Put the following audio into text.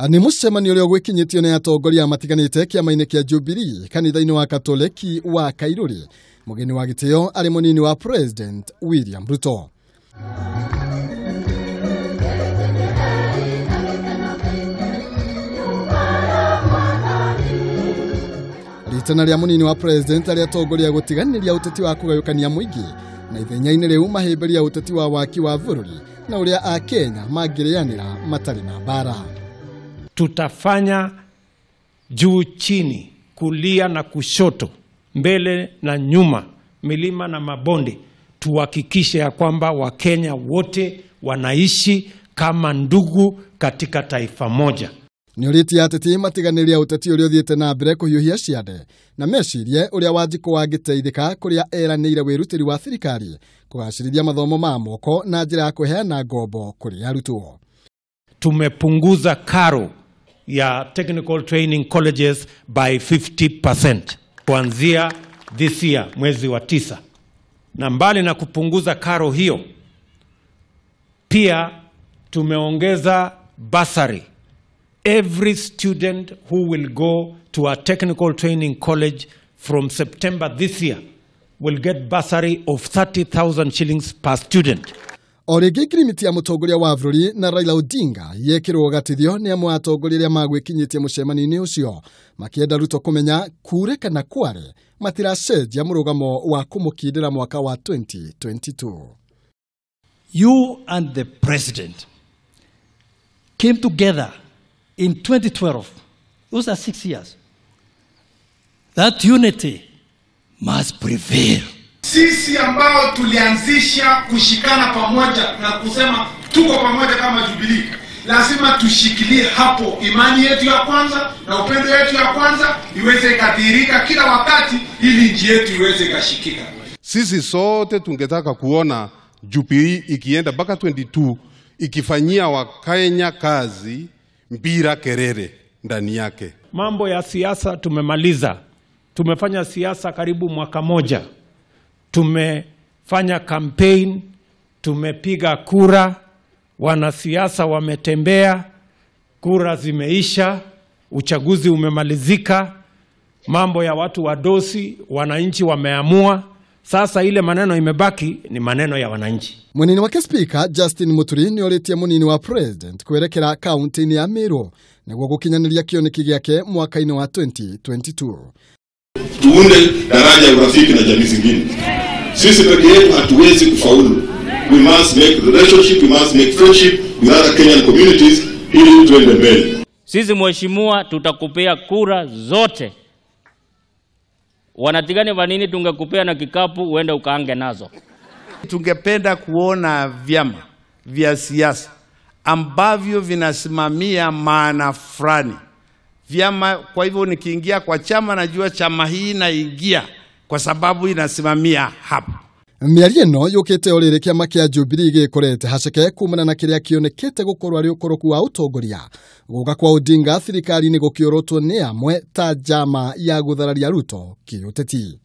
Nĩ mũcemanio ũrĩa ũgwĩkinyĩtio nĩ atongoria matiganĩte kĩama-inĩ kĩa Jubilee kanitha-inĩ wa Katoleki wa Kairũri. Mũgeni wa gĩtĩo arĩ mũnini wa President William Ruto. Ritana rĩa mũnini wa President arĩa atongoria gũtiganĩria ũteti wa kũgayũkania mũingĩ na ithenya-inĩ rĩu mahĩmbĩria ũteti wa waki wa bũrũri na ũrĩa Akenya mangĩrĩanĩra matarĩ na mbara. Tutafanya juu chini, kulia na kushoto, mbele na nyuma, milima na mabonde, tuhakikishe ya kwamba Wakenya wote wanaishi kama ndugu katika taifa moja. Nĩũrĩtie ateti matiganĩria ũteti ũrĩa ũthiĩte na mbere kũhiũhia ciande na mecirie ũrĩa Wanjikũ angĩteithĩka kũrĩa eranĩire wĩrutĩri wa thirikari kũgacĩrithia mathomo ma moko na njĩra ya kũheana ngombo kũrĩ arutwo. Tumepunguza karo ya technical training colleges by 50% kuanzia this year mwezi wa 9. Na mbali na kupunguza karo hiyo, pia tumeongeza bursary. Every student who will go to a technical training college from September this year will get bursary of 30,000 shillings per student. O rĩngĩ ngirimiti ya mũtongoria wa bũrũri na Raila Odinga yekĩrwo gatithio nĩ amwe a atongoria arĩa magwĩkinyĩtie mũcemanio-inĩ ũcio makĩenda Ruto kũmenya kure kana kware matiracenjia mũrũgamo wa kũmũkindĩra mwaka wa 2022. You and the president came together in 2012. Those are 6 years. That unity must prevail. Sisi ambao tulianzisha kushikana pamoja na kusema tuko pamoja kama Jubilee, lazima tushikilie hapo imani yetu ya kwanza na upendo yetu ya kwanza iweze ikadhihirika kila wakati ili nchi yetu iweze ikashikika. Sisi sote tungetaka kuona Jubilee ikienda mpaka 22 ikifanyia Wakenya kazi bila kelele ndani yake. Mambo ya siasa tumemaliza. Tumefanya siasa karibu mwaka moja. Tumefanya campaign, tumepiga kura, wanasiasa wametembea, kura zimeisha, uchaguzi umemalizika, mambo ya watu wadosi, wananchi wameamua. Sasa ile maneno imebaki ni maneno ya wananchi. Munini wake Speaker Justin Muturi nĩorĩtie munini wa President kwerekera kaunti-inĩ ya Meru nĩguo gũkinyanĩria kĩoneki gĩake mwaka-inĩ wa 2022. Tuunde daraja ya urafiki na jamii zingine. Sisi peke yetu hatuwezi kufaulu. We must make relationship, we must make friendship with other Kenyan communities ili tuende mbele. Sisi mheshimiwa tutakupea kura zote. Wanatigani vanini tungekupea na kikapu uende ukaange nazo. Tungependa kuona vyama vya siasa ambavyo vinasimamia maana fulani. Vyama, kwa hivyo nikiingia kwa chama najua chama hii naingia kwa sababu inasimamia hapa. Mĩario ĩno yũkĩte o rĩrĩ kĩama kĩa Jubilee gĩkorete haceke kumana na kĩrĩa kĩonekete gũkorwo arĩ ũkoroku wa ũtongoria. Gũka kwa Odinga thirikari-inĩ gũkĩorotwo nĩ amwe ta njama ya gũthararia Ruto kĩũteti.